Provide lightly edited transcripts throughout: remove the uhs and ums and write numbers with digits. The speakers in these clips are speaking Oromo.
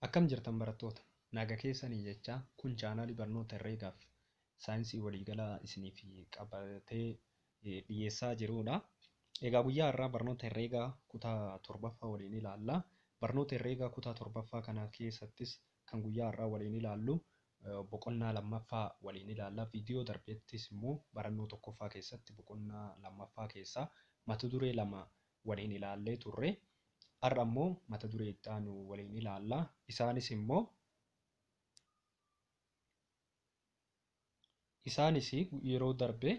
Akkam jirtan barattoota? Naga keessanii jechaa kun chaanaalii barnoota herreegaaf saayinsii waliigalaa isiniif qabatee dhiyeessaa jirudha. Egaa guyyaa har'aa barnoota herreegaa kutaa torbaffaa waliin ilaalla. Barnoota herreegaa kutaa torbaffaa kana keessattis kan guyyaa har'aa waliin ilaallu boqonnaa lammaffaa waliin ilaalla. Viidiyoo darbeettis immoo barannoo tokkoffaa keessatti boqonnaa lammaffaa keessaa mata duree lama waliin ilaallee turre. Har'a immoo mata duree itti aanu waliin ilaalla. Isaanis immoo isaanis yeroo darbe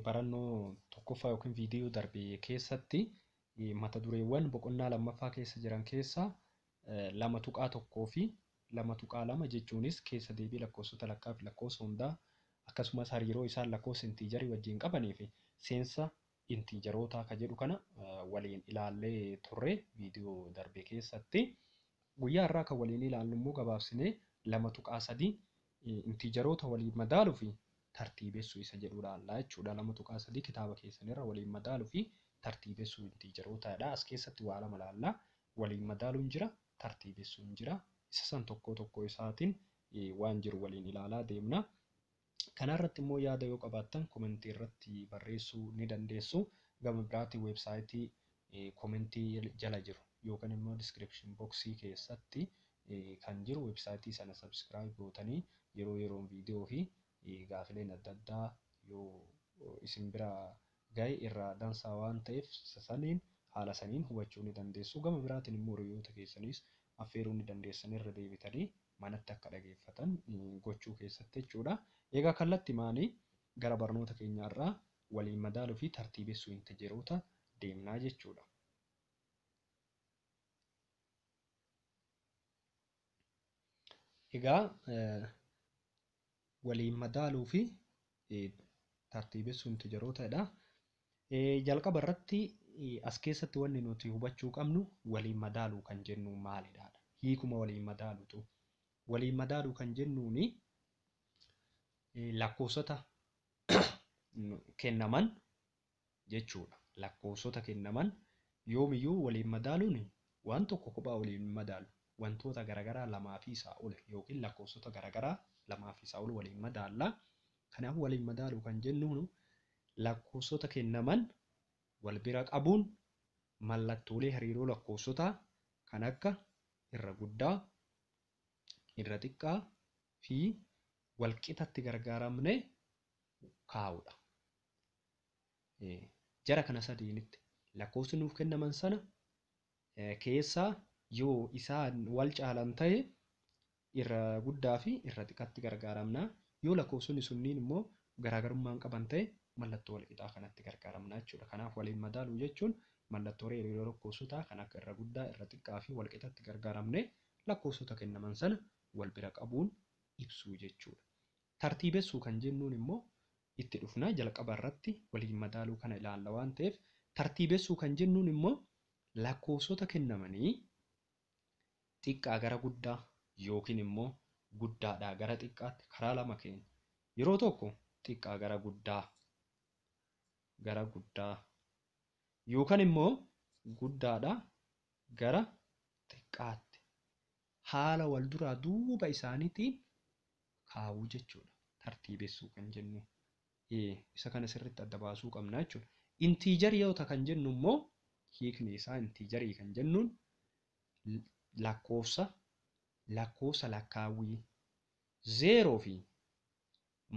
barannoo tokkoffaa yookiin viidiyoo darbe keessatti mata dureewwan boqonnaa lammaffaa keessa jiran keessaa 2.1 fi 2.2 jechuunis keessa deebii lakkoofsota lakkaa fi lakkoofsa hundaa akkasumas hariiroo isaan lakkoofsa intiijarii wajjin qabanii fi seensa intiijarootaa kan jedhu kana waliin ilaallee turre viidiyoo darbe keessatti. Guyyaa har'aa kan waliin ilaallu immoo gabaabsinee 2.3 intiijaroota waliin madaaluu fi tartiibessuu isa jedhu ilaalla jechuudha. 2.3 kitaaba keessanirra waliin madaaluu fi tartiibessuu intiijarootaadha. As keessatti waa lama ilaalla. Waliin madaaluun jira, tartiibessuun jira. Isa san tokko tokko isaatiin waan jiru waliin ilaalaa deemna. Kanarratti immoo yaada yoo qabaattan komentii irratti barreessuu ni dandeessu. Gama biraatiin weebsaayitii komentii jala jiru yookaan immoo diskiripshin booksii keessatti kan jiru weebsaayitii sana sabskiraayib gootanii yeroo yeroon viidiyoo fi gaafileen adda addaa yoo isin bira gahe irraa dansaa waan ta'eef saniin haala saniin hubachuu ni dandeessu. Gama biraatiin immoo hiriyoota keessanis affeeruu ni dandeessan irra deebitanii manatti akka dhageeffatan gochuu keessatti jechuudha. Egaa kallattii maanii gara barnoota keenya irraa waliin madaaluu fi tartiibessuu intiijaroota deemnaa jechuudha. Egaa waliin madaaluu fi tartiibessuu intiijarootadha. Jalqaba irratti as keessatti wanni nuti hubachuu qabnu waliin madaaluu kan jennu maalidha? Hiikuma waliin madaaluutu. Waliin madaaluu kan jennuuni lakkoofsota kennaman jechuudha. Lakkoofsota kennaman yoomiyyuu waliin madaaluun waan tokko kophaa waliin madaalu. Wantoota garaagaraa lamaa fi isaa ol yookiin lakkoofsota garaagaraa lamaa fi isaa ol waliin madaalla. Kanaaf waliin madaaluu kan jennuun lakkoofsota kennaman wal bira qabuun mallattoolee hariiroo lakkoofsotaa kan akka irra guddaa, irra xiqqaa fi walqixatti gargaaramnee kaa'uudha. Jara kana sadiinitti lakkoofsi nuuf kennaman sana keessaa yoo isaan wal caalan ta'e irra guddaa fi irra xiqqaatti gargaaramna. Yoo lakkoofsonni sunniin immoo garaagarummaa qaban ta'e mallattoo walqixaa kanatti gargaaramna jechuudha. Kanaaf waliin madaaluu jechuun mallattoo hariiroo lakkoofsotaa kan akka irra guddaa, irra xiqqaa fi walqixatti gargaaramnee lakkoofsota kennaman sana wal bira qabuun ibsuu jechuudha. Tartiibessuu kan jennuun immoo itti dhufnaa jalqaba irratti waliin madaaluu kana ilaalla waan ta'eef tartiibessuu kan jennuun immoo lakkoofsota kennamanii xiqqaa gara guddaa yookiin immoo guddaadhaa gara xiqqaatti karaa lama keenya. Yeroo tokko xiqqaa gara guddaa yookaan immoo guddaadhaa gara xiqqaatti haala wal duraa duuba isaaniitiin kaa'uu jechuudha. Tartiibessuu kan jennu isa kana sirriitti adda baasuu qabna jechuudha. Intiijariyoota kan jennu immoo hiikni isaa intiijarii kan jennuun lakkoofsa lakkaawwii 0 fi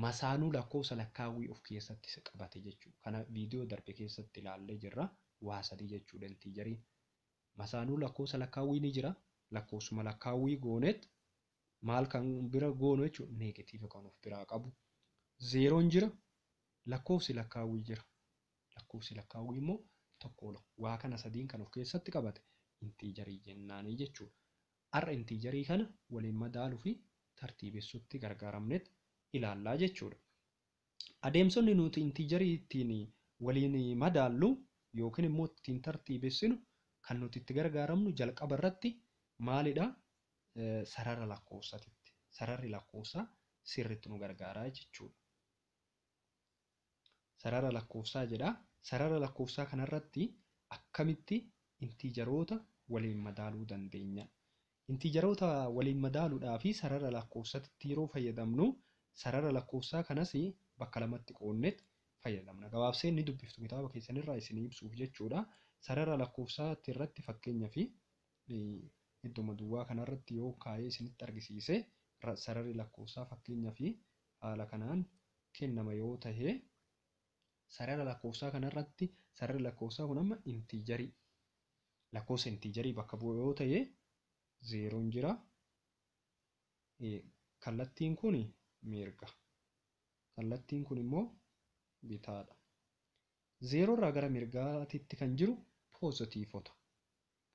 masaanuu lakkoofsa lakkaawwii of keessatti qabate jechuudha. Kana viidiyoo darbe keessatti ilaallee jirra. Waa sadii jechuudha intiijariin. Masaanuu lakkoofsa lakkaawwii ni jira. Lakkoofsuma lakkaawwii gooneet maal kan bira goonu jechuudha. Neegatiiva kan of biraa qabu. 0 jira. Lakkoofsi lakkaawwii jira. Lakkoofsi lakkaawwii immoo tokkodha. Waa kana sadiin kan of keessatti qabate intiijarii jennaanii jechuudha. Har'a intiijarii kana waliin madaaluu fi tartiibessuutti gargaaramneet ilaallaa jechuudha. Adeemsonni nuti intiijarii ittiin waliin madaallu yookiin immoo ittiin tartiibessinu kan nuti itti gargaaramnu jalqaba irratti maalidha? Sarara lakkoofsatitti. Sararri lakkoofsaa sirriitti nu gargaaraa jechuudha. Sarara lakkoofsaa jedha. Sarara lakkoofsaa kanarratti akkamitti intiijaroota waliin madaaluu dandeenya? Intiijaroota waliin madaaluudhaa fi sarara lakkoofsatti yeroo fayyadamnu sarara lakkoofsaa kanas bakka lamatti qoodneet fayyadamna. Gabaabsee inni dubbiftu kitaaba keessanirraa isinii ibsuuf jechuudha. Sarara lakkoofsaatti irratti fakkeenyaa fi idduma duwwaa kanarratti yoo kaa'ee isinitti argisiise sararri lakkoofsaa fakkeenyaa fi haala kanaan kennama yoo ta'e sarara lakkoofsaa kanarratti sararri lakkoofsaa kun amma intiijarii lakkoofsa intiijarii bakka bu'u yoo ta'e zeeroon jira. Kallattiin kun mirga. Kallattiin kun immoo bitaadha. Zeeroorraa gara mirgaatitti kan jiru poozitiivota.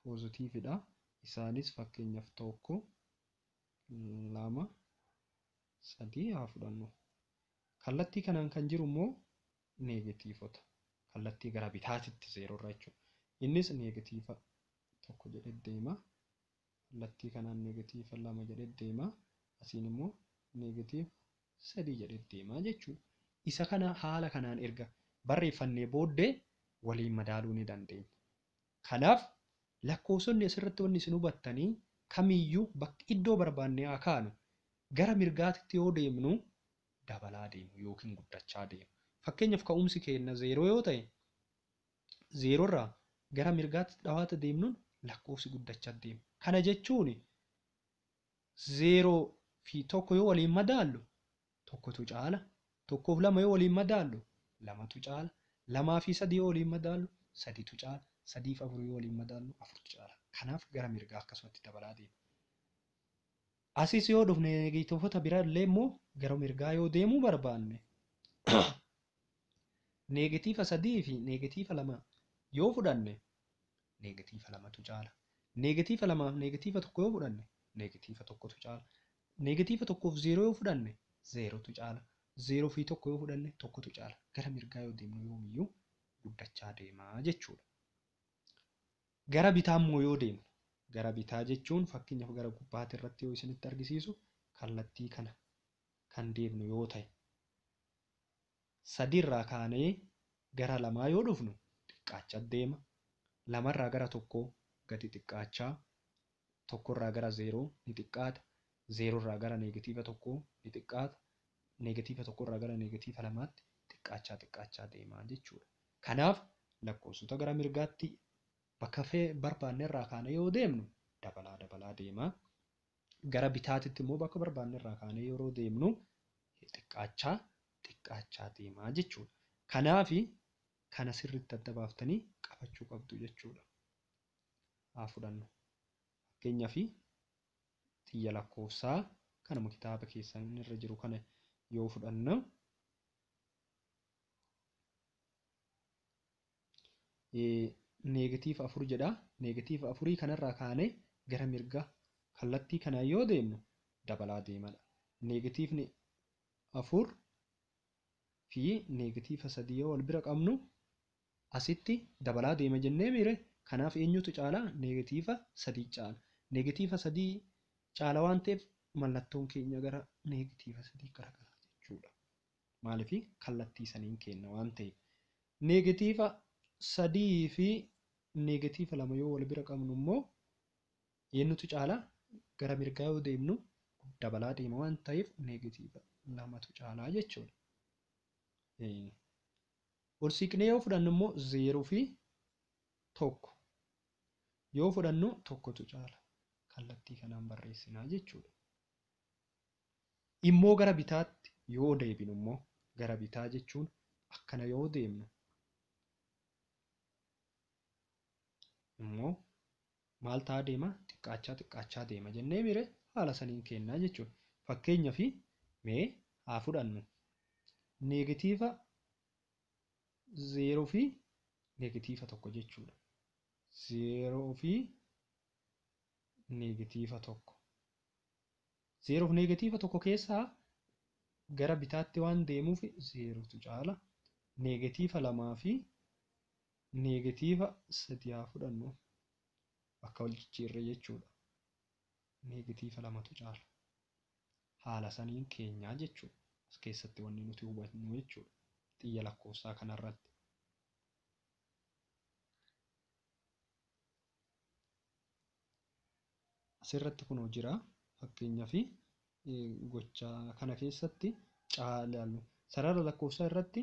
Poozitiividha. Isaanis fakkeenyaaf 1, 2, 3 haa fudhannu. Kallattii kanaan kan jiru immoo neegatiivota. Kallattii gara bitaatitti zeeroorraa jechuudha. Innis neegatiiva 1 jedhee deema. Kallattii kanaan neegatiiva 2 jedhee deema. Asiin immoo neegatiiva 3 jedhee deema jechuudha. Isa kana haala kanaan erga barreeffannee booddee waliin madaaluu ni dandeenya. Kanaaf lakkoofsonni asirratti wanni isin hubattanii kamiyyuu bakka iddoo barbaanne haa kaanu gara mirgaatitti yoo deemnu dabalaa deemu yookiin guddachaa deemu. Fakkeenyaaf ka'umsi keenya zeeroo yoo ta'e zeeroorraa gara mirgaatti dhawaata deemnuun lakkoofsi guddachaa deema. Kana jechuun 0 fi 1 yoo waliin madaallu 1tu caala. 1 fi 2 yoo waliin madaallu 2tu caala. 2 fi 3 yoo waliin madaallu 3tu caala. 3 fi 4 yoo waliin madaallu 4tu caala. Kanaaf gara mirgaa akkasumatti dabalaa deema. Asis yoo dhufne neegatiivota biraa illee immoo gara mirgaa yoo deemuu barbaanne neegatiiva 3 fi neegatiiva 2 yoo fudhanne neegatiiva 2tu caala. Neegatiiva 2 fi neegatiiva 1 yoo fudhanne neegatiiva 1tu caala. Neegatiiva 1 fi 0 yoo fudhanne 0tu caala. 0 fi 1 yoo fudhanne 1tu caala. Gara mirgaa yoo deemnu yoomiyyuu guddachaa deemaa jechuudha. Gara bitaa immoo yoo deemnu gara bitaa jechuun fakkeenyaaf gara gubbaatti irratti yoo isinitti argisiisu kallattii kana kan deemnu yoo ta'e 3 irraa kaanee gara 2 yoo dhufnu xiqqaachaa deema. 2 irraa gara 1 gadi xiqqaachaa, 1 irraa gara 0 ni xiqqaata, 0 irraa gara neegatiiva 1 ni xiqqaata, neegatiiva 1 irraa gara neegatiiva 2tti xiqqaachaa xiqqaachaa deema jechuudha. Kanaaf lakkoofsota gara mirgaatti bakka barbaanne irraa kaanee yoo deemnu dabalaa dabalaa deema. Gara bitaatitti immoo bakka barbaanne irraa kaanee yeroo deemnu xiqqaachaa xiqqaachaa deema jechuudha. Kanaaf kana sirriitti adda baaftanii qabachuu qabdu jechuudha. Haa fudhannu. Fakkeenyaaf xiyya lakkoofsaa kanuma kitaaba keessan irra jiru kana yoo fudhannu neegatiiva 4 jedha. Neegatiiva 4 kanarraa kaanee gara mirga kallattii kanaan yoo deemnu dabalaa deemadha. Neegatiivni 4 fi neegatiiva 3 yoo wal bira qabnu asitti dabalaa deema jennee miire. Kanaaf eenyutu caala? Neegatiiva 3 caala. Neegatiiva 3 caala waan ta'eef mallattoon keenya gara neegatiiva 3 garagala jechuudha. Maaliif kallattii saniin kenna waan ta'eef. Neegatiiva 3 fi neegatiiva 2 yoo wal bira qabnu immoo eenyutu caala? Gara mirgaa yoo deemnu dabalaa deema waan ta'eef neegatiiva 2tu caalaa jechuudha. Ol siqnee yoo fudhannu immoo 0 fi 1 yoo fudhannu 1tu caala. Kallattii kanaan barreessinaa jechuudha. Immoo gara bitaatti yoo deebinu immoo gara bitaa jechuun akkana yoo deemnu immoo maal ta'aa deema? Xiqqaachaa xiqqaachaa deema jennee mire haala saniin kennaa jechuudha. Fakkeenyaaf mee haa fudhannu. Neegatiiva 0 fi neegatiiva 1 jechuudha. 0 fi neegatiiva 1. 0 fi neegatiiva 1 keessaa gara bitaatti waan deemuuf 0tu caala. Neegatiiva 2 fi neegatiiva 3 haa fudhannu. Bakka wal jijjiirre jechuudha. Neegatiiva 2tu caala. Haala saniin keenyaa jechuudha. As keessatti wanni nuti hubannu jechuudha. Xiyya lakkoofsaa kanarratti. Asirratti kunoo jira. Fakkeenyaaf gocha kana keessatti caa ilaallu. Sarara lakkoofsaa irratti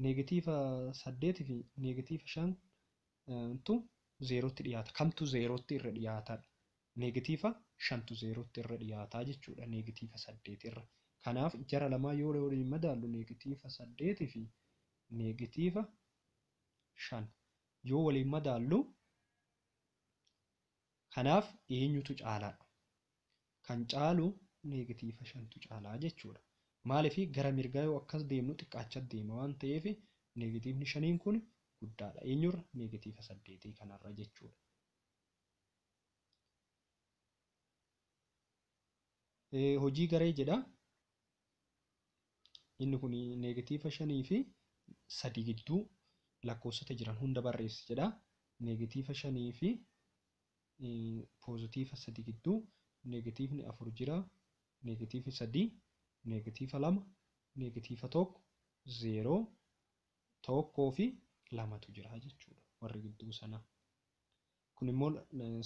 neegatiiva 8 fi neegatiiva 5tu zeerootti dhiyaata. Kamtu zeerootti irra dhiyaataadha? Neegatiiva 5tu zeerootti irra dhiyaataa jechuudha. Neegatiiva 8 irra. Kanaaf jara lamaa yoo waliin madaallu neegatiiva 8 fi neegatiiva 5 yoo waliin madaallu, kanaaf eenyutu caalaadha? Kan caalu neegatiiva 5tu caalaa jechuudha. Maaliif gara mirgaa yoo akkas deemnu xiqqaachaa deema waan ta'eef neegatiivni 5 kun guddaadha. Eenyurra? Neegatiiva 8 kanarra jechuudha. Hojii garee jedha. Inni kun neegatiiva 5 fi 3 gidduu lakkoofsota jiran hunda barreessi jedha. Neegatiiva 5 fi poozitiiva 3 gidduu neegatiivni 4 jira. Neegatiivni 3, neegatiiva 2, neegatiiva 1, 0, 1 fi 2tu jira jechuudha warri gidduu sanaa. Kun immoo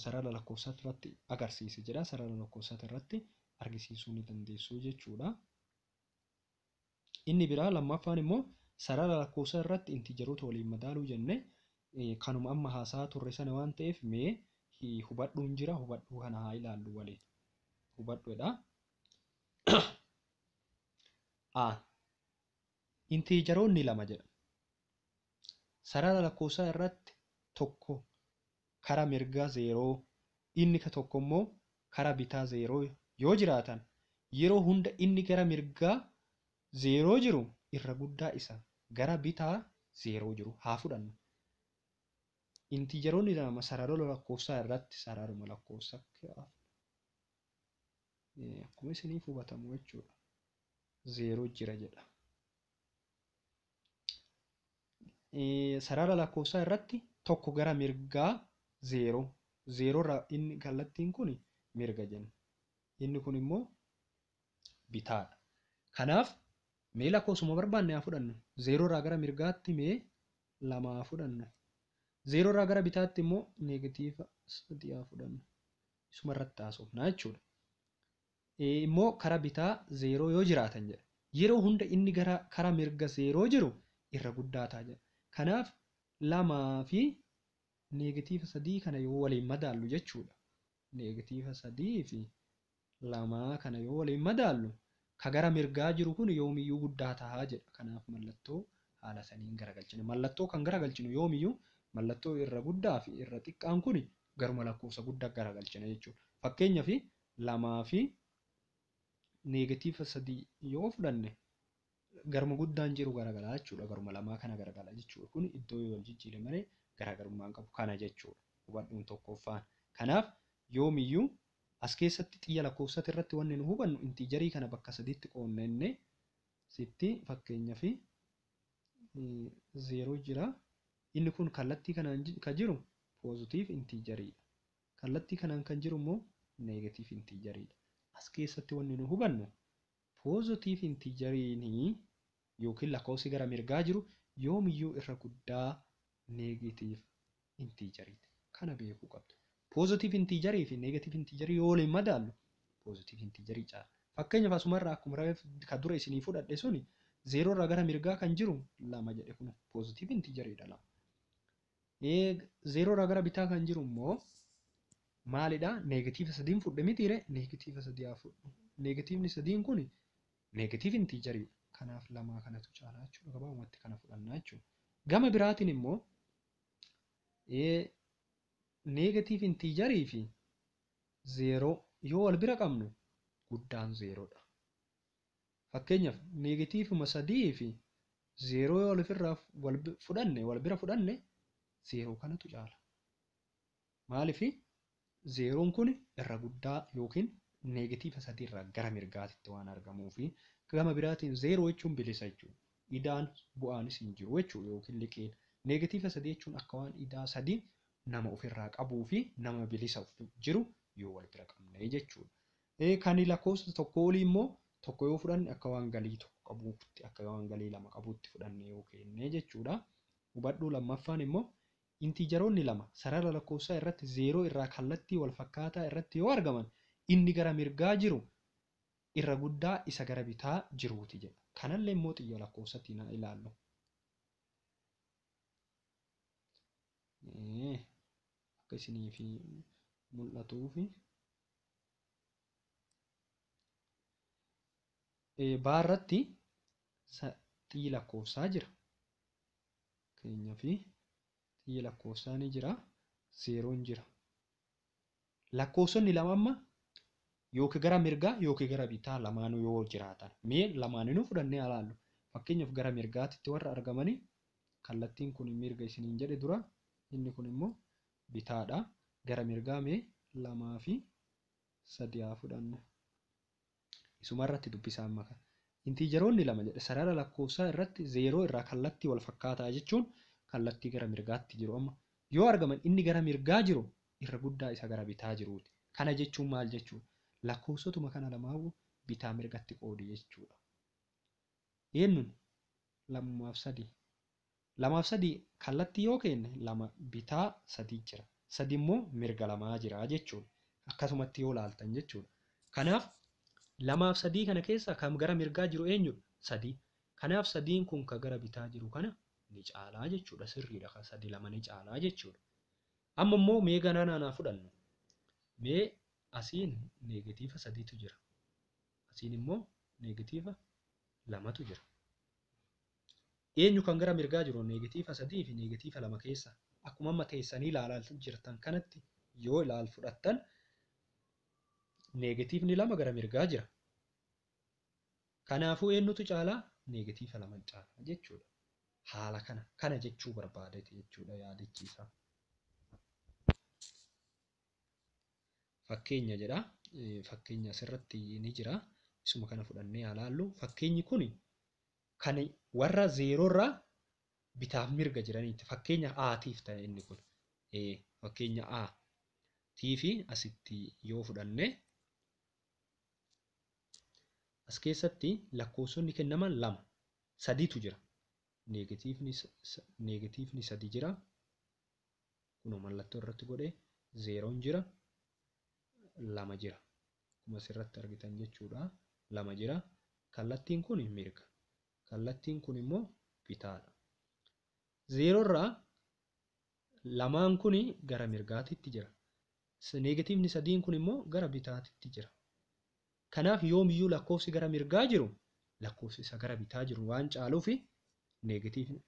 sarara lakkoofsaa irratti agarsiisa jedha. Sarara lakkoofsaa irratti argisiisuu ni dandeessu jechuudha. Inni biraa lammaffaan immoo sarara lakkoofsaa irratti intiijaroota waliin madaaluu jenne kanuma amma haasaa turre sana waan ta'eef mee hubadhuun jira. Hubadhuu kana haa ilaallu waliin. Hubadhuudha. A. Intiijaroonni 2 jedha. Sarara lakkoofsaa irratti tokko kara mirgaa 0, inni tokko immoo kara bitaa 0 yoo jiraatan yeroo hunda inni gara mirgaa 0 jiru irra guddaa isa gara bitaa 0 jiru haa fudhannu. Intiijaroonni 2 sarara lakkoofsaa irratti sararuma lakkoofsaa akkuma isiniif hubatamu jechuudha. 0 jira jedha. Sarara lakkoofsaa irratti tokko gara mirgaa 0, 0 irraa inni kallattiin kun mirga jenna. Inni kun immoo bitaadha. Kanaaf mee lakkoofsuma barbaanne haa fudhannu. 0 irraa gara mirgaatti mee 2 haa fudhannu. 0 irraa gara bitaatti immoo neegatiiva 3 haa fudhannu. Isuma irratti haasofna jechuudha. Immoo kara bitaa 0 yoo jiraatan jedha. Yeroo hunda inni gara kara mirga 0 jiru irra guddaa ta'a jedha. Kanaaf 2 fi neegatiiva 3 kana yoo waliin madaallu jechuudha. Neegatiiva 3 fi 2 kana yoo waliin madaallu ka gara mirgaa jiru kun yoomiyyuu guddaa ta'a jedha. Kanaaf mallattoo haala saniin garagalchina. Mallattoo kan garagalchinu yoomiyyuu mallattoo irra guddaa fi irra xiqqaan kun garuma lakkoofsa guddaa garagalchina jechuudha. Fakkeenyaaf 2 fi neegatiiva 3 yoo fudhanne garuma guddaan jiru garagalaa jechuudha. Garuma 2 kana garagala jechuudha. Kun iddoo yoo wal jijjiire malee garaagarummaa hin qabu kana jechuudha. Hubadhuun tokkoffaan. Kanaaf yoomiyyuu as keessatti xiyya lakkoofsati irratti wanni nu hubannu intiijarii kana bakka sadiitti qoodne sitti fakkeenyaaf 0 jira. Inni kun kallattii kanaan kan jiru poozitiiv intiijariidha. Kallattii kanaan kan jiru immoo neegatiiv intiijariidha. As keessatti wanni nu hubannu poozitiiv intiijariin yookiin lakkoofsi gara mirgaa jiru yoomiyyuu irra guddaa neegatiiv intiijariiti. Kana beekuu qabdu. Poozitiiv intiijarii fi neegatiiv intiijarii yoo waliin madaallu poozitiiv intiijarii caala. Fakkeenyaaf asumarraa akkuma ka dura isinii fudhadhe suni 0 irraa gara mirgaa kan jiru 2 jedhe kun poozitiiv intiijariidha 2. 0 irraa gara bitaa kan jiru immoo maalidha? Neegatiiva 3 fudhe mitiire? Neegatiiva 3 haa fudhu. Neegatiivni 3 kun neegatiiv intiijariidha. Kanaaf 2 kanatu caalaa jechuudha. Gabaabumatti kana fudhannaa jechuudha. Gama biraatiin immoo neegatiiv intiijarii fi 0 yoo wal bira qabnu guddaan 0dha. Fakkeenyaaf neegatiivuma 3 fi 0 yoo walirraa fudhanne wal bira fudhanne 0 kanatu caala. Maaliif 0 kun irra guddaa yookiin neegatiiva 3 irraa gara mirgaatitti waan argamuufi gama biraatiin 0 jechuun bilisa jechuudha. Idaan bu'aanis hin jiru jechuudha yookiin liqiin. Neegatiiva 3 jechuun akka waan idaa 3 nama ofirraa qabuu fi nama bilisa jiru yoo wal bira qabne jechuudha. Kan lakkoofsa tokko olii immoo tokko yoo fudhanne akka waan galii tokko qabuutti akka waan galii 2 qabuutti fudhanne yoo kenne jechuudha. Hubadhuu lammaffaan immoo Intiijaroonni lama sarara lakkoofsaa irratti 0 irraa kallattii wal fakkaataa irratti yoo argaman inni gara mirgaa jiru irra guddaa isa gara bitaa jiruuti jedha. Kanallee immoo xiyya lakkoofsatiin haa ilaallu. Akka isiniif mul'atuufi. Baarratti xiyyi lakkoofsaa jira. Fakkeenyaaf xiyyi lakkoofsaa ni jira. 0 jira. Lakkoofsonni lama amma yookiin gara mirgaa yookiin gara bitaa lamaanuu yoo jiraatan. Mee lamaaninuu fudhannee haa ilaallu. Fakkeenyaaf gara mirgaatitti warra argamanii kallattiin kun mirga isiniin jedhe dura inni kun immoo bitaadha. Gara mirgaa mee 2 fi 3 haa fudhannu. Isuma irratti dubbisaa amma kana. Intiijaroonni lama jedhe sarara lakkoofsaa irratti 0 irraa kallattii wal fakkaataa jechuun kallattii gara mirgaatti jiru amma yoo argaman inni gara mirgaa jiru irra guddaa isa gara bitaa jiruuti. Kana jechuun maal jechuudha? Lakkoofsotuma kana lamaawuu bitaa mirgatti qoodi jechuudha. Eenyuun 2 fi 3. 2 fi 3 kallattii yoo kenne 2 bitaa 3 jira. 3 immoo mirga 2 jira jechuudha. Akkasumatti yoo ilaaltan jechuudha. Kanaaf 2 fi 3 kana keessa kan gara mirgaa jiru eenyudha? 3. Kanaaf 3 kun kan gara bitaa jiru kana ni caalaa jechuudha. Sirriidha kan 3 2 ni caalaa jechuudha. Amma immoo mee ganaa naa fudhannu. Mee asiin neegatiiva 3tu jira. Asiin immoo neegatiiva 2tu jira. Eenyu kan gara mirgaa jiru neegatiiva 3 fi neegatiiva 2 keessa akkuma amma teessanii ilaalaa jirtan kanatti yoo ilaal fudhattan neegatiivni 2 gara mirgaa jira. Kanaafuu eenyutu caalaa? Neegatiiva 2 caalaa jechuudha. Haala kana jechuu barbaadeeti jechuudha yaadichiisa. Fakkeenya jedha. Fakkeenya asirratti ni jira. Isuma kana fudhannee haa ilaallu. Fakkeenyi kun kan warra 0 irraa bitaaf mirga jiraniiti. Fakkeenya A'tiif ta'e inni kun. Fakkeenya A fi asitti yoo fudhanne as keessatti lakkoofsonni kennaman 2 3tu jira. Neegatiivni 3 jira. Kunoo mallattoo irratti godhee 0 jira. 2 jira. Akkuma asirratti argitan jechuudha. 2 jira. Kallattiin kun mirga. Kallattiin kun immoo bitaadha. 0 irraa lamaan kun gara mirgaatitti jira. Neegatiivni 3 kun immoo gara bitaatitti jira. Kanaaf yoomiyyuu lakkoofsi gara mirgaa jiru lakkoofsi isa gara bitaa jiru waan caaluuf neegatiivni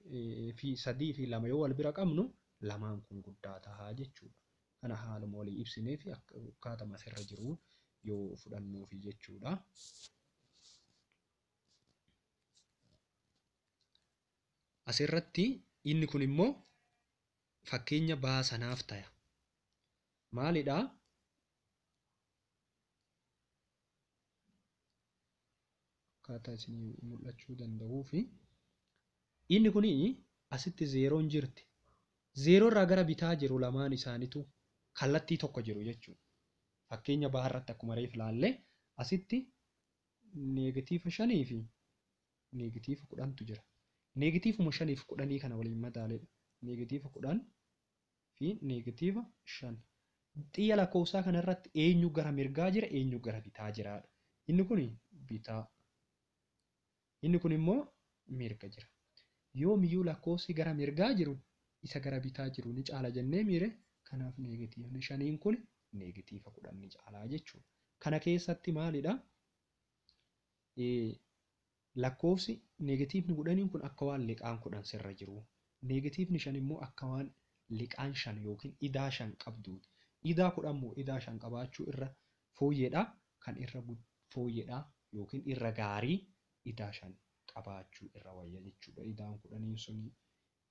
fi 3 fi 2 yoo wal bira qabnu lamaan kun guddaa ta'a jechuudha. Kana haaluma walii ibsinee fi akkaatuma asirra jiru yoo fudhannuufi jechuudha. Asirratti inni kun immoo fakkeenya baasanaaf ta'a. Maalidhaa? Akkaataa isinii mul'achuu danda'uufi inni kun asitti 0 jirti. 0 irraa gara bitaa jiru lamaan isaaniitu kallattii tokko jiru jechuudha. Fakkeenya baarratti akkuma reef ilaalle asitti neegatiiva 5 fi neegatiiva 10tu jira. Neegatiivuma 5 fi 10 kana waliin madaaledha. Neegatiiva 10 fi neegatiiva 5. Xiyya lakkoofsaa kanarratti eenyu gara mirgaa jira eenyu gara bitaa jiraadha. Inni kun bitaa. Inni kun immoo mirga jira. Yoomiyyuu lakkoofsi gara mirgaa jiru isa gara bitaa jiru ni caala jennee miire kanaaf neegatiivni 5 kun neegatiiva 10 ni caalaa jechuudha. Kana keessatti maalidha? Lakkoofsi neegatiivni 10 kun akka waan liqaan 10 sirra jiru. Neegatiivni 5 immoo akka waan liqaan 5 yookiin idaa 5 qabduuti. Idaa 10 immoo idaa 5 qabaachuu irra fooyyedha. Kan irra fooyyedha yookiin irra gaarii idaa 5 qabaachuu irra wayya jechuudha. Idaan 10 sun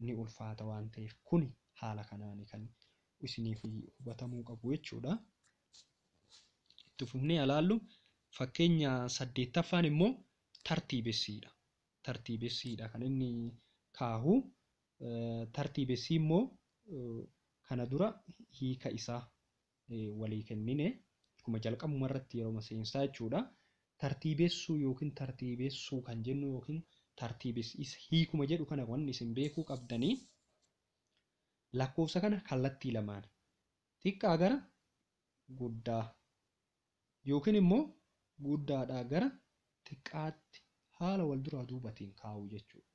ni ulfaata waan ta'eef kun haala kanaan kan isiniif hubatamuu qabu jechuudha. Itti fufnee ilaallu fakkeenya 8ffaan immoo tartiibessiidha. Tartiibessiidha kan inni kaahu. Tartiibessii immoo kana dura hiika isaa walii kennine akkuma jalqabuma irratti yeroo seensaa jechuudha. Tartiibessuu yookiin tartiibessuu kan jennu yookiin tartiibessi hiikuma jedhu kana wanni isin beekuu qabdanii Lakkoofsa kana kallattii lamaan xiqqaa gara guddaa yookiin immoo guddaadhaa gara xiqqaatti haala wal duraa duubatiin kaa'uu jechuudha.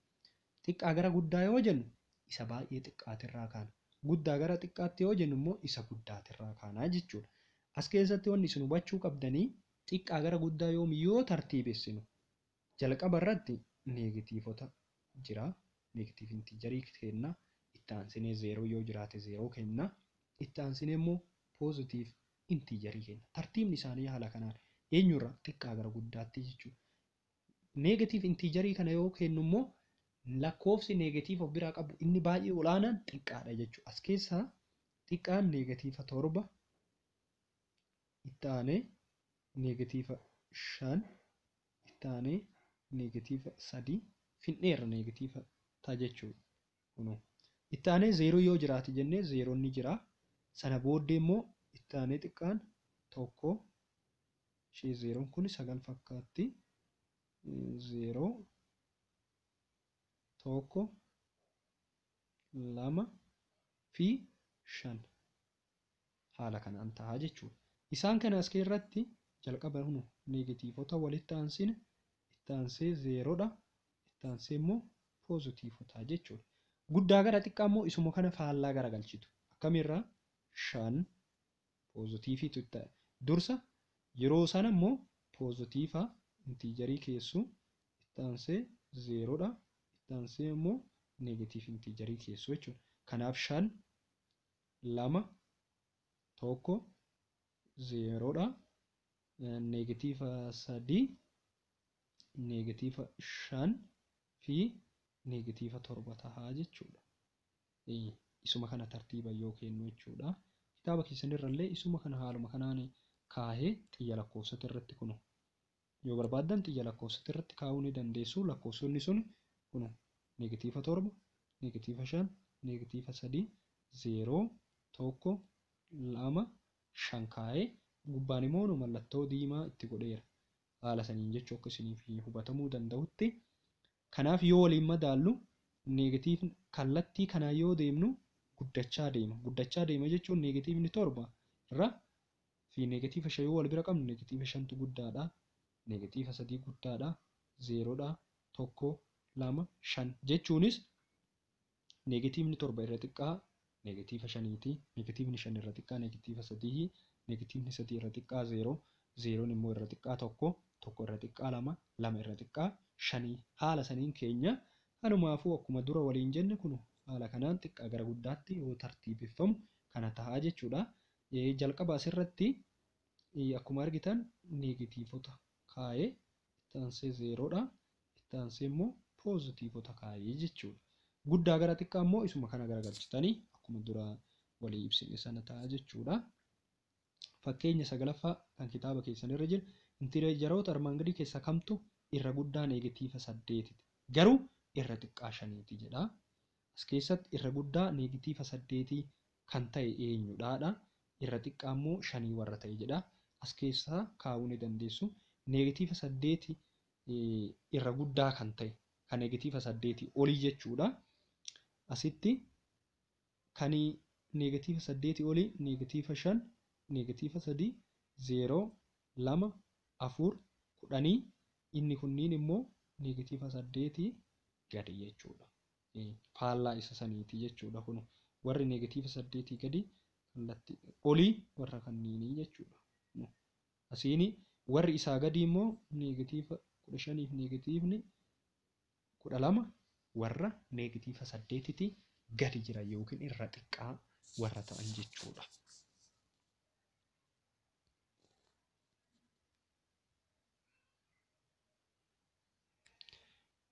Xiqqaa gara guddaa yoo jennu isa baay'ee xiqqaatirraa kaana. Guddaa gara xiqqaatti yoo jennu immoo isa guddaatirraa kaanaa jechuudha. As keessatti wanni isin hubachuu qabdanii xiqqaa gara guddaa yoomiyyuu tartiibessinu jalqaba irratti neegatiivota jira. Negative integerii kenna. Itti aansinee zeeroo yoo jiraate zeeroo kenna. Itti aansinee immoo positive integerii kenna. Tartiibni isaanii haala kanaan eenyurra xiqqaa gara guddaatti jechuudha. Negative integerii kana yoo kennu immoo lakkoofsi neegatiiva of biraa qabu inni baay'ee olaanaan xiqqaadha jechuudha. As keessaa xiqqaan neegatiiva 7, itti aanee neegatiiva 5, itti aanee neegatiiva 3 finneerra neegatiiva ta'a jechuudha. Kunoo itti aanee zeeroo yoo jiraate jennee zeeroon ni jira. Sana booddee immoo itti aanee xiqqaan 1, ishee zeeroon kun 9 fakkaatti. 0, 1, 2 fi 5 haala kanaan ta'a jechuudha. Isaan kana as keessatti jalqaba hunu neegatiivota walitti aansine, itti aansee zeeroodha, itti aansee immoo poozitiivota jechuudha. Guddaa gara xiqqaa immoo isuma kana faallaa garagalchitu. Akkamirraa 5 poozitiiviitu itti dursa yeroo sana immoo poozitiiva intiijarii keessu, itti aansee zeeroodha, itti aansee immoo neegatiiv intiijarii keessu jechuudha. Kanaaf 5, 2, 1, zeeroodha, neegatiiva 3, neegatiiva 5 fi neegatiiva 7 ta'a jechuudha. Isuma kana tartiiba yoo kennu jechuudha. Kitaaba keessanirrallee isuma kana haaluma kanaan kaahee xiyya lakkoofsota irratti kunu. Yoo barbaaddan xiyya lakkoofsota irratti kaa'uu ni dandeessu. Lakkoofsonni sun kunu neegatiiva 7, neegatiiva 5, neegatiiva 3, 0, 1, 2, 5 kaahee gubbaan immoo nu mallattoo diimaa itti godheera. Haala saniin jechuu akka isiniif hubatamuu danda'utti. Kanaaf yoo waliin madaallu neegatiivni kallattii kanaa yoo deemnu guddachaa deema. Guddachaa deema jechuun neegatiivni 7 irra fi neegatiiva 5 yoo wal bira qabnu neegatiiva 5tu guddaadha. Neegatiiva 3 guddaadha. 0dha. 1, 2, 5 jechuunis neegatiivni 7 irra xiqqaa neegatiiva 5ti. Neegatiivni 5 irra xiqqaa neegatiiva 3. Neegatiivni 3 irra xiqqaa 0. 0 immoo irra xiqqaa 1. 1 irra xiqqaa 2. 2 irra xiqqaa 5. Haala saniin keenya kanumaafuu akkuma dura waliin jenne kun haala kanaan xiqqaa gara guddaatti yoo tartiibeffamu kana ta'a jechuudha. Jalqaba asirratti akkuma argitan neegatiivota kaa'ee itti aansee zeeroodha. Itti aansee immoo poozitiivota kaa'ee jechuudha. Guddaa gara xiqqaa immoo isuma kana garagalchitanii akkuma dura walii ibsine sana ta'a jechuudha. Fakkeenya 9ffaa kan kitaaba keessanirra jiru intiijaroota armaan gadii keessaa kamtu irra guddaa neegatiiva 8ti garuu irra xiqqaa 5ti jedha. As keessatti irra guddaa neegatiiva 8 kan ta'e eenyudhaadha. Irra xiqqaa immoo 5 warra ta'e jedha. As keessaa kaa'uu ni dandeessu. Neegatiiva 8 irra guddaa kan ta'e kan neegatiiva 8 olii jechuudha. Asitti kan neegatiiva 8 olii neegatiiva 5, neegatiiva 3, 0, 2, 4, 10 inni kunniin immoo neegatiiva 8 gadi jechuudha. Faallaa isa saniiti jechuudha. Kun warri neegatiiva 8 gadi kallattii olii warra kanniinii jechuudha. Asiin warri isaa gadi immoo neegatiiva 15 fi neegatiivni 12 warra neegatiiva 8 gadi jira yookiin irra xiqqaa warra ta'an jechuudha.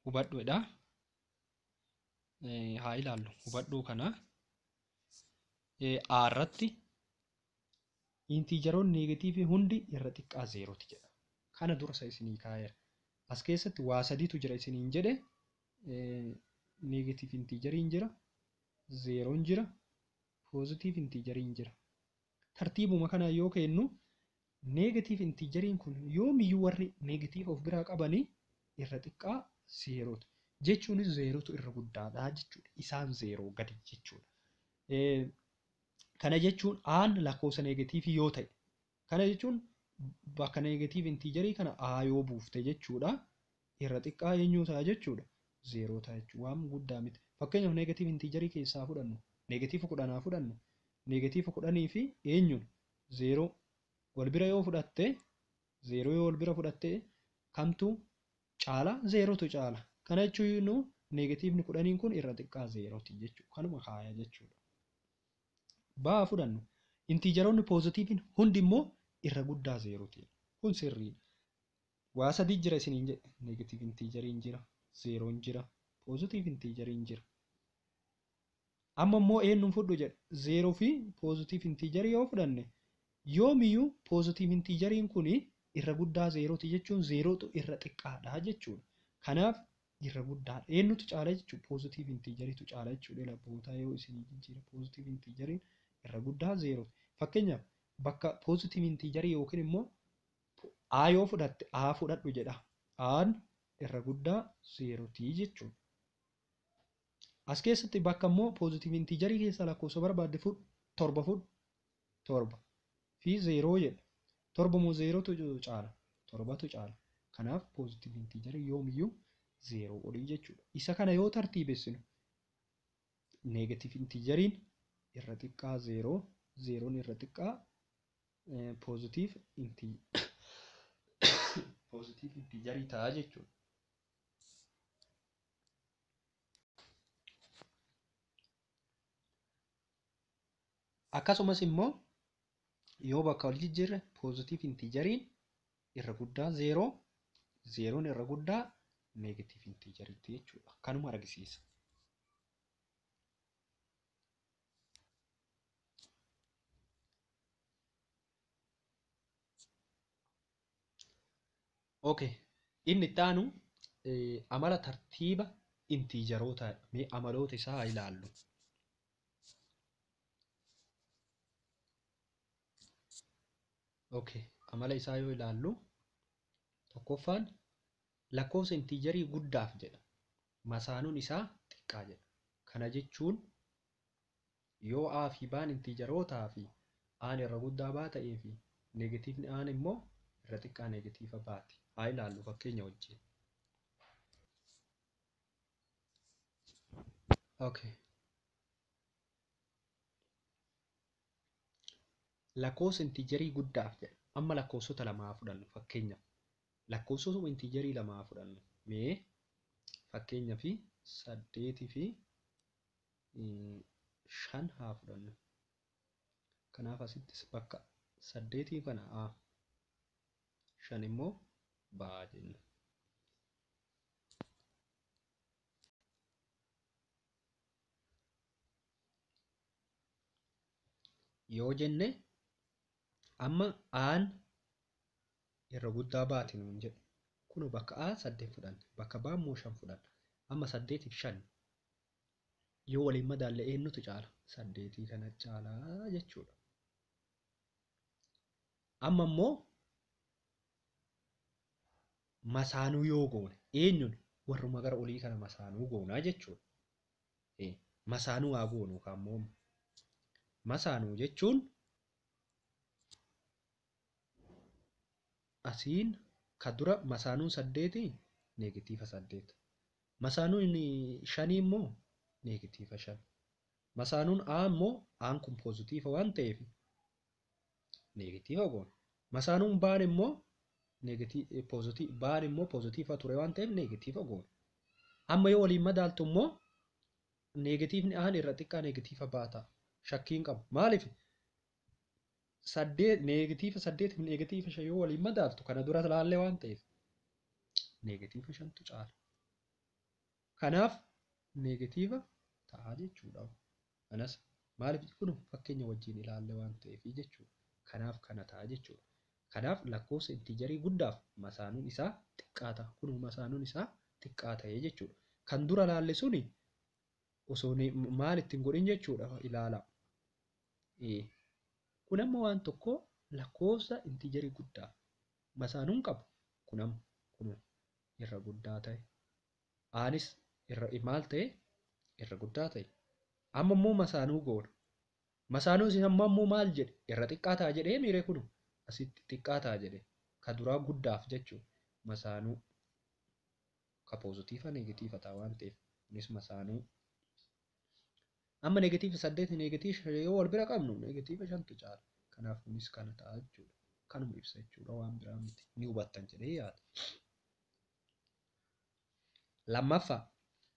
Hubadhuudha. Haa ilaallu hubadhuu kana. A irratti intiijaroonni neegatiivii hundi irra xiqqaa 0ti jedha. Kana dursa isinii kaa'eera. As keessatti waa sadiitu jira isiniin jedhe. Neegatiiv intiijariin jira, zeeroon jira, poozitiiv intiijariin jira. Tartiibuma kana yoo kennu neegatiiv intiijariin kun yoomiyyuu warri neegatiiv of biraa qabanii irra xiqqaa 0ti. Jechuunis 0tu irra guddaadha jechuudha. Isaan 0 gadi jechuudha. Kana jechuun aan lakkoofsa neegatiivii yoo ta'e, kana jechuun bakka negative integerii kana a yoo buufte jechuudha. Irra xiqqaa eenyu ta'a jechuudha? 0 ta'a jechuudha. Waan guddaa miti. Fakkeenyaaf negative integerii keessaa fudhannu, negative 10 fudhannu, negative 10 fi eenyuun 0 wal bira yoo fudhatte, 0 yoo wal bira fudhatte kamtu caala? 0tu caala. Kana jechuun negatiivni 10 kun irra xiqqaa 0ti jechuudha. Kanuma kaaya jechuudha. Baa fudhannu. Intiijaroonni poozitiiviin hundi immoo irra guddaa 0ti. Kun sirriidha. Waa sadii jira isiniin jedhe. Negative integeriin jira, 0 jira, positive integeriin jira. Amma immoo eenyuun fudhu jedhe? 0 fi positive integerii yoo fudhanne yoomiyyuu positive integeriin kun irra guddaa 0ti jechuun 0tu irra xiqqaadha jechuudha. Kanaaf irra guddaadha. Eenyutu caala jechuudha? Positive integeriitu caala jechuudha. Labbootaa yoo isinii jijjiira positive integeriin irra guddaa 0. Fakkeenyaaf bakka positive integerii yookiin immoo A yoo fudhatte A fudhadhu jedha. Aan irra guddaa 0ti jechuudha. As keessatti bakka immoo positive integerii keessaa lakkoofsa barbaadde fudhu, 7 fudhu, 7 fi 0 jedha. 7 moo 0tu caala? 7tu caala. Kanaaf positive integerii yoomiyyuu 0 olii jechuudha. Isa kana yoo tartiibessinu negative integeriin irra xiqqaa 0, 0 irra xiqqaa positive integerii ta'a jechuudha. Akkasumas immoo yoo bakka wal jijjiirre positive integeriin irra guddaa 0, 0 irra guddaa negative integeriitti jechuudha. Kanuma argisiisa. Okay. Inni itti aanu amala tartiiba intiijaroota mee amaloota isaa haa ilaallu. Okay. Amala isaa yoo ilaallu tokkoffaan lakkoofsa intiijarii guddaaf jedha. Masaanuun isaa xiqqaa jedha. Kana jechuun yoo A fi B'n intiijarootaa fi A'n irra guddaa B ta'ee fi negatiivni A'n immoo irra xiqqaa negatiiva B'ti. Haa ilaallu fakkeenya wajjin. Okay. Lakkoofsa intiijarii guddaaf jedha. Amma lakkoofsota lamaa fudhannu fakkeenyaaf. Lakkoofsota intiijarii lamaa fudhannu. Mee fakkeenyaaf 8 fi 5 haa fudhannu. Kanaaf asittis bakka 8 kana A, 5 immoo B jenna. Yoo jenne amma A'n irra guddaa baati nuun jedhe. Kun bakka A 8 fudhanne, bakka B immoo 5 fudhanna. Amma 8 fi 5 yoo waliin madaalle eenyutu caala? 8 kana caalaa jechuudha. Amma immoo masaanuu yoo goone eenyuun warruma gara olii kana masaanuu goonaa jechuudha. Masaanuu haa goonu kaammoo. Masaanuu jechuun asiin ka dura masaanuun 8 negatiiva 8. Masaanuun 5 immoo negatiiva 5. Masaanuun A immoo A'n kun poozitiiva waan ta'eef negatiiva goona. Masaanuun B'n immoo B'n immoo poozitiiva ture waan ta'eef negatiiva goona. Amma yoo waliin madaaltu immoo negatiivni A'n irra xiqqaa negatiiva B ta'a. Shakkiin qabu. Maaliif? Negatiiva 8 fi negatiiva 5 yoo waliin madaaltu kana dura laallee waan ta'eef negatiiva 5tu caala. Kanaaf negatiiva ta'a jechuudha. Kanas maaliif kun fakkeenya wajjin ilaalle waan ta'eef jechuudha. Kanaaf kana ta'a jechuudha. Kanaaf lakkoofsa intiijarii guddaaf masaanuun isaa xiqqaa ta'a. Kun masaanuun isaa xiqqaa ta'e jechuudha. Kan dura laalle suni osoo maal ittiin godhin jechuudha ilaala. Kun amma waan tokko lakkoofsa intiijarii guddaa masaanuun qabu kun amma kun irra guddaa ta'e. Aanis irra maal ta'e? Irra guddaa ta'e. Amma immoo masaanuu goona. Masaanuu isin amma immoo maal jedhe? Irra xiqqaa ta'a jedhee miiree kunu asitti xiqqaa ta'a jedhe. Ka duraa guddaaf jechuudha. Masaanuu ka poozitiifa neegatiifa ta'a waan ta'eef kunis masaanuu. Amma neegatiiva 8 neegatiiva yoo wal bira qabnu neegatiiva 5tu caala. Kanaaf kunis kana ta'a jechuudha. Kanuma ibsa jechuudha waan biraa miti. Ni hubattan jedhee yaada. Lammaffaa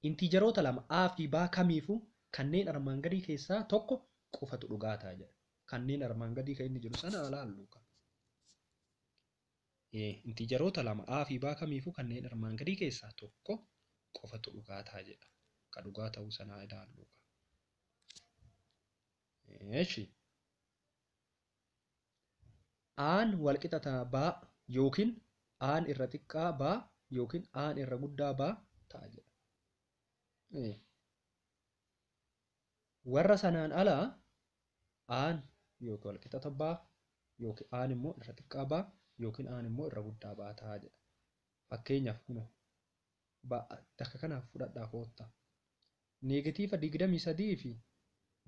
intiijaroota lama A fi B kamiifuu kanneen armaan gadii keessaa tokko qofatu dhugaa ta'a jedha. Kanneen armaan gadii kan inni jedhu sana ilaallu. Intiijaroota lama A fi B kamiifuu kanneen armaan gadii keessaa tokko qofatu dhugaa ta'a jedha. Ka dhugaa ta'uu sanaa ilaallu. Eeshi. Aan walqixa ta'a B yookiin aan irra xiqqaa B yookiin aan irra guddaa B ta'a jedha. Warra sanaan alaa aan yookiin walqixa B yookiin aan immoo irra xiqqaa B yookiin aan immoo irra guddaa B ta'a jedha. Fakkeenyaaf kunoo bakka kanaaf fudhadhaa koottaa. Neegatiiva 23 fi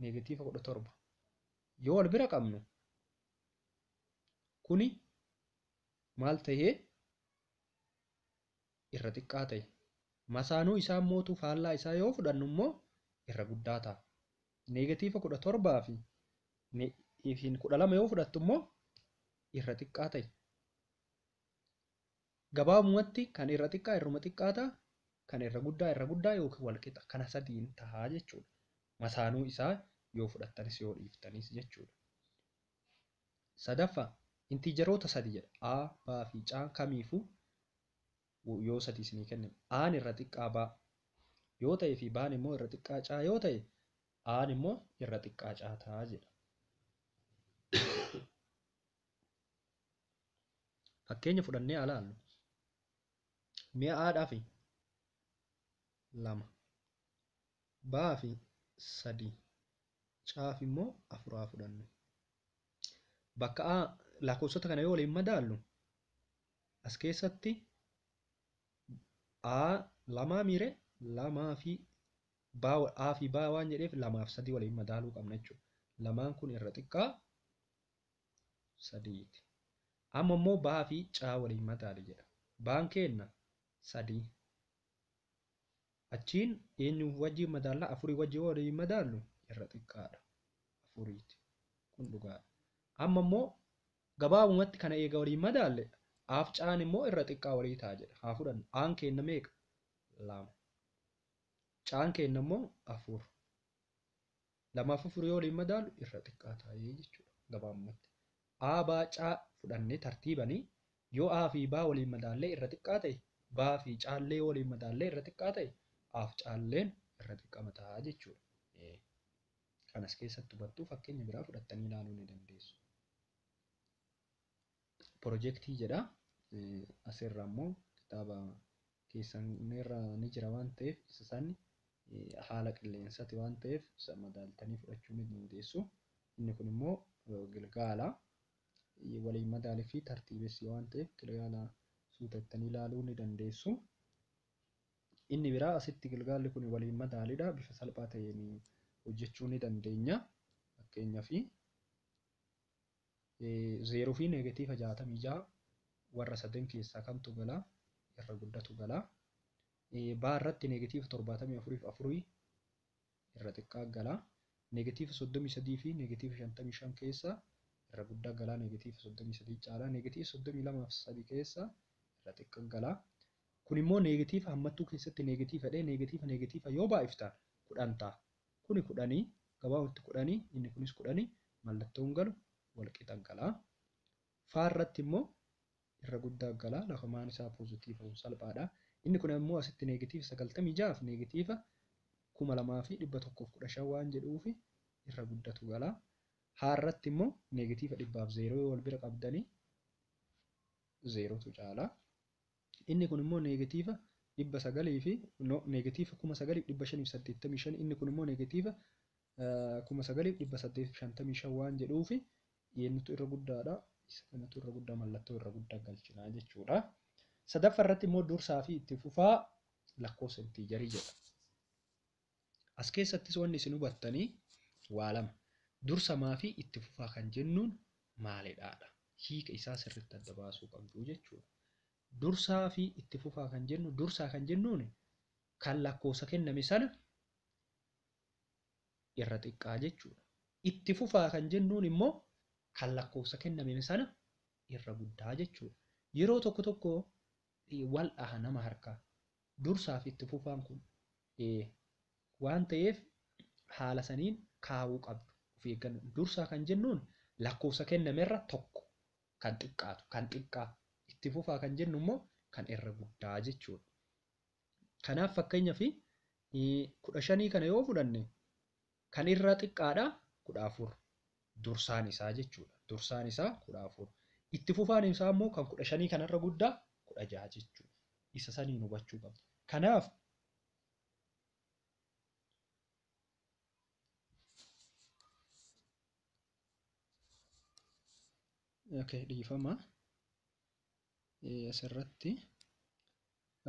neegatiiva 17 yoo wal bira qabnu kuni maal ta'ee irra xiqqaa ta'e. Masaanuu isaa mootu faallaa isaa yoo fudhannu immoo irra guddaa ta'a. Neegatiiva 17 fi 12 yoo fudhattu immoo irra xiqqaa ta'e. Gabaabumatti kan irra xiqqaa irruma xiqqaa ta'a, kan irra guddaa irra guddaa yookiin wal qixa kana sadiin ta'a jechuudha. Masaanuu isaa yoo fudhattanis yoo dhiiftanis jechuudha. Sadaffaa intiijaroota sadi jedha. A, B fi C kamiifuu yoo sadi isinii kenname. Aan irra xiqqaa B yoo ta'e fi B'n immoo irra xiqqaa C yoo ta'e A'n immoo irra xiqqaa C ta'a jedha. Fakkeenya fudhannee haa ilaallu. Mi'a A'dhaa fi 2, B fi 3, C fi immoo 4 haa fudhannu. Bakka A lakkoofsota kana yoo waliin madaallu as keessatti A lamaa miire lamaa fi B A fi B waan jedheef 2 fi 3 waliin madaaluu qabna jechuudha. Lamaan kun irra xiqqaa 3ti. Amma immoo B fi C waliin madaali jedha. B'n kenna 3. Achiin eenyu wajjin madaallaa? 4 wajjin waliin madaallu irra xiqqaadha. 4ti. Kun dhugaadha. Amma immoo gabaabumatti kana eega waliin madaalle Aaf C'n immoo irra xiqqaa walii ta'a jedha. Haa fudhannu. A'n kenna meeqa? 2. C'n kenna immoo 4. 2 fi 4 yoo waliin madaalu irra xiqqaa ta'ee jechuudha gabaabumatti. A, B, C fudhannee tartiibanii yoo A fi B waliin madaallee irra xiqqaa ta'e, B fi C'llee yoo waliin madaallee irra xiqqaa ta'e, A fi C'lleen irra xiqqama ta'a jechuudha. Kanas keessatti hubattuu fakkeenya biraa fudhattanii ilaaluu ni dandeessu. Pirojektii jedha. Asirra immoo kitaaba keessan irra ni jira waan ta'eef isa san haala qilleensati waan ta'eef isa madaaltanii fudhachuu ni dandeessu. Inni kun immoo gilgaala waliin madaalii fi tartiibessi waan ta'eef gilgaala suutattanii ilaaluu ni dandeessu. Inni biraa asitti gilgaalli kun waliin madaalidha. Bifa salphaa ta'een hojjechuu ni dandeenya. Fakkeenyaaf 0 fi neegatiiva 66 warra sadan keessaa kamtu galaa? Irra guddatu galaa. B irratti neegatiiva 74 fi 4 irra xiqqaa galaa. Neegatiiva 33 fi neegatiiva 55 keessaa irra guddaa galaa neegatiiva 33 caalaa. Neegatiiva 32 fi 3 keessaa irra xiqqaa galaa. Kun immoo neegatiiva hammattuu keessatti neegatiiva dhee neegatiiva neegatiiva yoo baay'iftan 10 ta'a. Kuni 10 gabaabumatti 10 inni kunis 10 mallattoon galu wal qixa galaa. Faa irratti immoo irra guddaa galaa lafamaan isaa poozitiiva salphaadha. Inni kun immoo asitti neegatiiva 96 fi neegatiiva 2115 waan jedhuufi irra guddatu galaa. Haa irratti immoo neegatiiva 100 yoo wal bira qabdanii 0tu caalaa. Inni kun immoo neegatiiva 900 fi neegatiiva 9585 inni kun immoo neegatiiva 9855 waan jedhuufi eenyutu irra guddaadha? Isa kanatu irra guddaa mallattoo irra guddaa galchinaa jechuudha. Sadaffaa irratti immoo dursaa fi itti fufaa lakkoofsa intiijarii jedha. As keessattis wanni isin hubattanii waa lama. Dursamaa fi itti fufaa kan jennuun maalidhaadha? Hiika isaa sirriitti adda baasuu qabdu jechuudha. Dursaa fi itti fufaa kan jennu, dursaa kan jennuun kan lakkoofsa kenname sana irra xiqqaa jechuudha. Itti fufaa kan jennuun immoo kan lakkoofsa kenname sana irra guddaa jechuudha. Yeroo tokko tokko wal dhaha nama harkaa. Dursaa fi itti fufaan kun waan ta'eef haala saniin kaa'uu qabdu. Of eeggannoo. Dursaa kan jennuun lakkoofsa kennamerra tokko kan xiqqaatu, kan xiqqaa. Itti fufaa kan jennu immoo kan irra guddaa jechuudha. Kanaaf fakkeenyaaf 15 kana yoo fudhanne kan irra xiqqaadha 14 dursaan isaa jechuudha. Dursaan isaa 14. Itti fufaan isaa immoo kan 15 kanarra guddaa 16 jechuudha. Isa saniin hubachuu qabdu. Kanaaf okay, dhiifama. Asirratti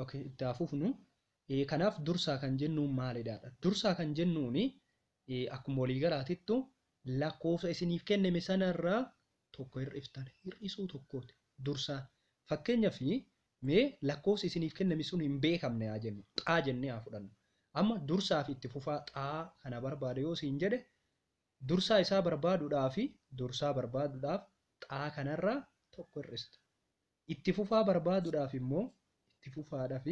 okay, itti haa fufnu. Kanaaf dursaa kan jennuun maalidha? Dursaa kan jennuun akkuma waliigalaatittu lakkoofsa isiniif kenname sanarraa tokko hir'iftan, hir'isuu tokkooti dursaa. Fakkeenyaaf mee lakkoofsi isiniif kenname sun hin beekamne haa jennu, xaa jennee haa fudhannu. Amma dursaa fi itti fufaa xaa kana barbaade yoo siin jedhe dursaa isaa barbaaduudhaaf xaa kanarraa tokko hir'ista. Itti fufaa barbaaduudhaaf immoo itti fufaadhaaf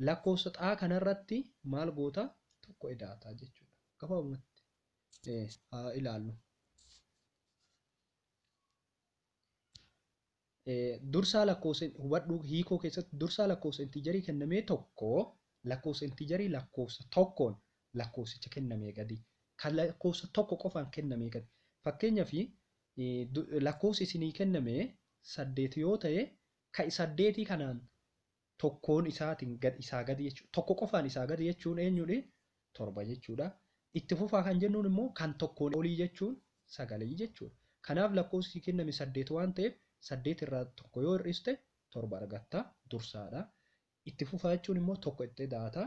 lakkoofsa xaa kanarratti maal goota tokko ida'ata jechuudha. Gabaabumatti haa ilaallu. Dursaa lakkoofsa hubadhuu hiikoo keessatti dursaa lakkoofsa intiijarii kennamee tokko lakkoofsa intiijarii lakkoofsa tokkoon lakkoofsicha kennamee gadi. Kan lakkoofsa tokko qofaan kennamee gadi. Fakkeenyaaf lakkoofsi isinii kenname 8 yoo ta'e kan 8 kanaan tokkoon isaatiin isaa gadi jechuudha. Tokko qofaan isaa gadi jechuun eenyudha? 7 jechuudha. Itti fufaa kan jennuun immoo kan tokkoon olii jechuun 9 jechuudha. Kanaaf lakkoofsi kenname 8 waan ta'eef 8 irraa tokko yoo hir'iste 7 argatta dursaadha. Itti fufaa jechuun immoo tokko itti daata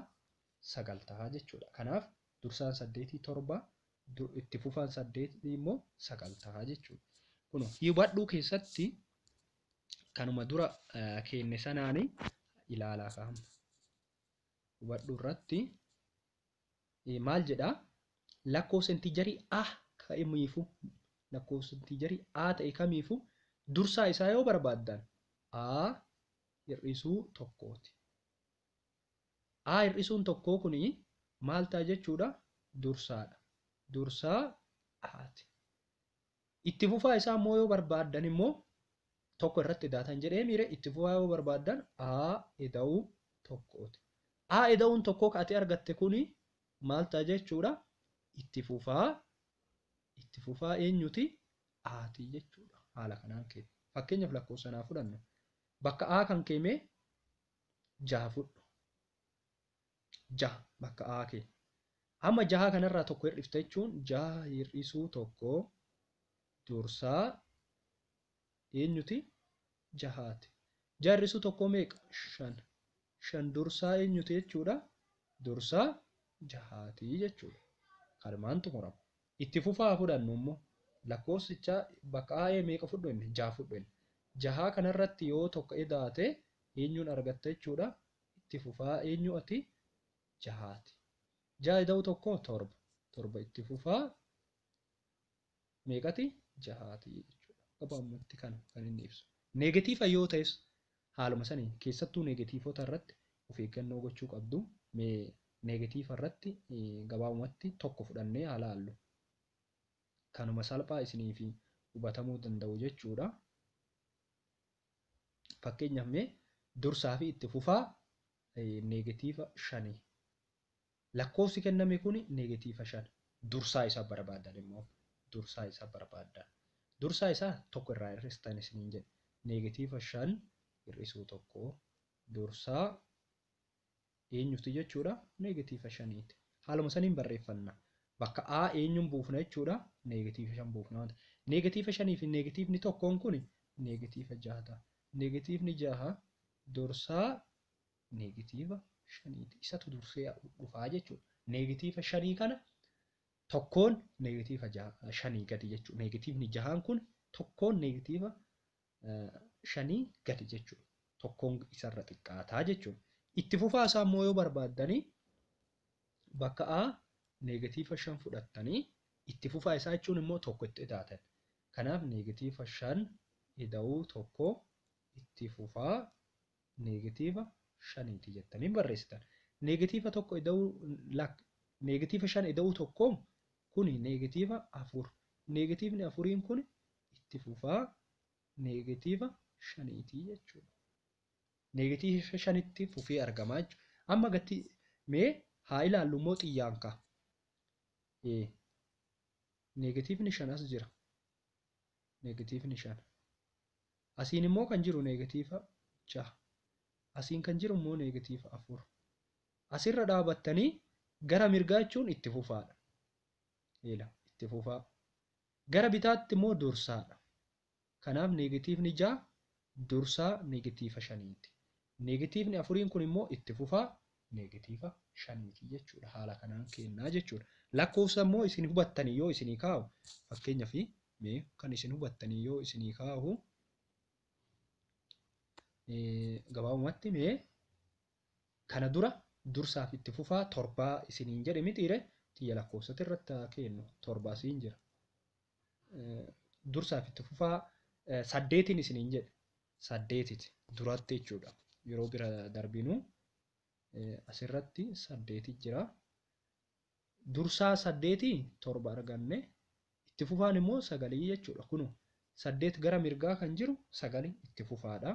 9 ta'a jechuudha. Kanaaf dursaan 8 7, itti fufaan 8 immoo 9 ta'a jechuudha. Kun hubadhuu keessatti kanuma dura kenne sanaani ilaalaa kaa'ama. Hubadhuu irratti maal jedhaa? Lakkoofsa intiijarii A kamiifuu lakkoofsa intiijarii A ta'e kamiifuu dursaa isaa yoo barbaaddan A hir'isuu tokkooti. A hir'isuun tokkoo kuni maal ta'a jechuudha? Dursaadha. Dursaa Aati. Itti fufaa isaa immoo yoo barbaaddan immoo tokko irratti daatan jedhee miire itti fufaa yoo barbaaddan A ida'uu tokkooti. A ida'uun tokkoo ka ati argatte kuni maal ta'a jechuudha? Itti fufaa eenyuti? Aati jechuudha. Haala kanaan kenna. Fakkeenyaaf lakkoofsa naa fudhannu. Bakka A kan keeme 6 fudhu. 6 bakka A kee. Amma 6 kanarraa tokko hir'ifte jechuun 6 hir'isuu tokko dursaa eenyuti? 6ti. 6 hir'isuu tokko meeqa? 5. 5 dursaa eenyuti jechuudha? Dursaa 6ti jechuudha. Kanumaan xumurama. Itti fufaa fudhannu immoo lakkoofsicha bakka A meeqa fudhu inni? 6 fudhu inni. 6 kanarratti yoo tokko idaate eenyuun argatta jechuudha? Itti fufaa eenyu ati? 6ti. 6 ida'uu tokko 7. 7 itti fufaa meeqati? 6ti jechuudha. Gabaabumatti kana kan inni ibsu. Neegatiifa yoo ta'es haaluma saniin keessattuu neegatiifota irratti of eeggannoo gochuu qabdu. Mee neegatiifa irratti gabaabumatti tokko fudhannee haa laallu. Kanuma salphaa isiniif hubatamuu danda'u jechuudha. Fakkeenyaaf mee dursaa fi itti fufaa neegatiifa 5. Lakkoofsi kenname kun neegatiifa 5. Dursaa isaa barbaadan immoo dursaa isaa barbaadan. Dursaa isaa tokko irraa hir'istan isiniin jedhe. Neegatiifa 5 hir'isuu tokko dursaa eenyuti jechuudha? Neegatiifa 5ti. Haaluma saniin barreeffanna. Bakka A eenyuun buufna jechuudha? Neegatiifa 5 buufna waan ta'eef. Neegatiifa 5 fi neegatiifni tokkoon kun neegatiifa 6 ta'a. Neegatiifni 6 dursaa neegatiifa 5ti. Isatu dursee dhufaa jechuudha. Neegatiifa 5 kana Tokkoon neegatiiva 5 gadi jechuudha. Neegatiivni 6 kun tokkoon neegatiiva 5 gadi jechuudha. Tokkoon isarra xiqqaataa jechuudha. Itti fufaa isaa immoo yoo barbaaddanii bakka A neegatiiva 5 fudhattanii itti fufaa isaa jechuun immoo 1 itti idaatan. Kanaaf neegatiiva 5 ida'uu 1 itti fufaa neegatiiva 5 jettanii barreessitan. Neegatiiva 1 ida'uu neegatiiva 5 ida'uu 1 kuni neegatiiva 4. Neegatiivni 4 kun itti fufaa neegatiiva 5 jechuudha. Neegatiiva 5tti fufee argamaa jechuudha. Amma gati mee haa ilaallu immoo xiyyaan ka'a. Neegatiivni 5 as jira. Neegatiivni 5. Asiin immoo kan jiru neegatiiva 6. Asiin kan jiru immoo neegatiiva 4. Asirra dhaabattanii gara mirgaa jechuun itti fufaadha. Eela itti fufaa. Gara bitaatti immoo dursaadha. Kanaaf neegatiivni 6 dursaa neegatiiva 5ti. Neegatiivni 4 kun immoo itti fufaa neegatiiva 5ti jechuudha. Haala kanaan kennaa jechuudha. Lakkoofsa immoo isin hubattanii yoo isinii kaa'u fakkeenyaaf mee kan isin hubattanii yoo isinii kaa'u gabaabumatti mee kana dura dursaaf itti fufaa 7 isiniin jedhe mitiire xiyya lakkoofsatti irratti kennu 7 asiin jira. Dursaaf itti fufaa 8 isiniin jedhe 8 duratti jechuudha. Yeroo bira darbinu asirratti 8 jira. Dursaa 8 7 arganne itti fufaan immoo 9 jechuudha. Kunu 8 gara mirgaa kan jiru 9 itti fufaadha.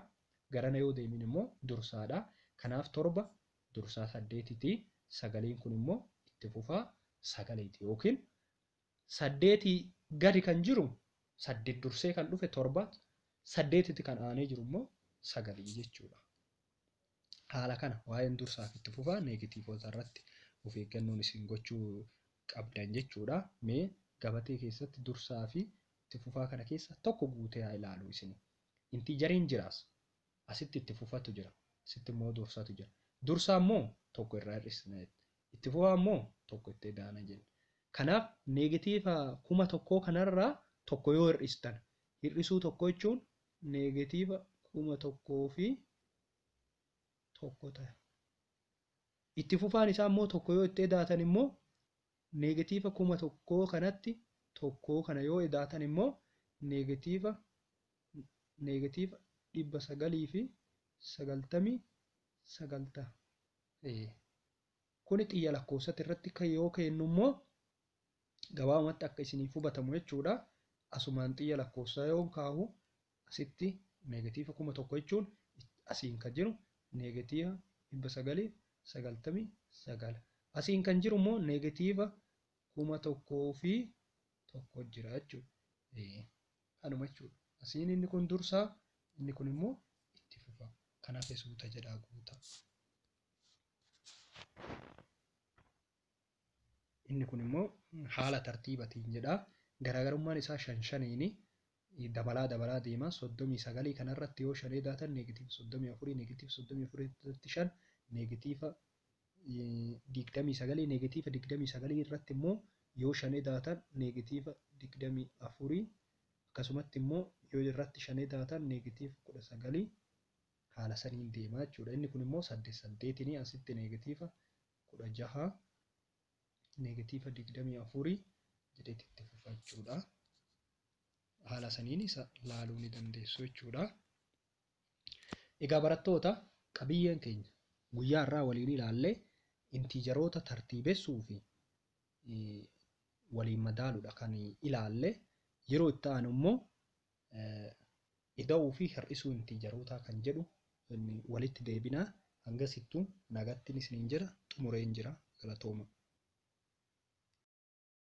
Garana yoo deemin immoo dursaadha. Kanaaf 7 dursaa 8ti. 9 kun immoo itti fufaa 9ti yookiin 8 gadi kan jiru 8 dursee kan dhufe 7 8tti kan aanee jiru immoo 9 jechuudha. Haala kana waa'een dursaaf itti fufaa neegatiivota irratti of eeggannoon isin gochuu qabdan jechuudha. Mee gabatee keessatti dursaa fi itti fufaa kana keessa tokko guutee haa ilaalu isin. Intiijariin jiraas asitti itti fufatu jira. Asitti immoo dursatu jira. Dursaa immoo 1 irraa hir'isna jechuudha. Itti fufaa immoo 1 itti idaana jenna. Kanaaf neegatiiva 1000 kanarraa 1 yoo hir'istan hir'isuu 1 jechuun neegatiiva 1001 ta'a. Itti fufaan isaa immoo 1 yoo itti idaatan immoo neegatiiva 1000 kanatti 1 kana yoo idaatan immoo neegatiiva 999 ta'a. Kuni xiyya lakkoofsatti irratti yoo kennu immoo gabaabumatti akka isiniif hubatamu jechuudha. Asumaan xiyya lakkoofsaa yoo kaa'u asitti neegatiiva 1000 jechuun asiin kan jiru neegatiiva 999. Asiin kan jiru immoo neegatiiva 1001 jira jechuudha. Kanuma jechuudha. Asiin inni kun dursaa, inni kun immoo itti fufa. Kanaaf suuta jedhaa guutaa. Inni kun immoo haala tartiibatiin jedha. Garaagarummaan isaa 5 5 dabalaa dabalaa deema. 39 kanarratti yoo 5 daatan neegatiiva 34, neegatiiva 34 irratti 5, neegatiiva 29, neegatiiva 29 irratti immoo yoo 5 daatan neegatiiva 24, akkasumatti immoo yoo irratti 5 daatan neegatiiva 19 haala saniin deema jechuudha. Inni kun immoo 8 8 asitti neegatiiva 16, neegatiiva 24 jedheetti itti fufa jechuudha. Haala saniin isa laaluu ni dandeessu jechuudha. Egaa barattoota qabiyyeen keenya guyyaa irraa waliin ilaallee intiijaroota tartiibessuu fi waliin madaaluudha kan ilaalle. Yeroo itti aanu immoo ida'uu fi hir'isuu intiijarootaa kan jedhu walitti deebinaa. Hangasittuu nagaatti isiniin jira, xumureen jira. Galatooma.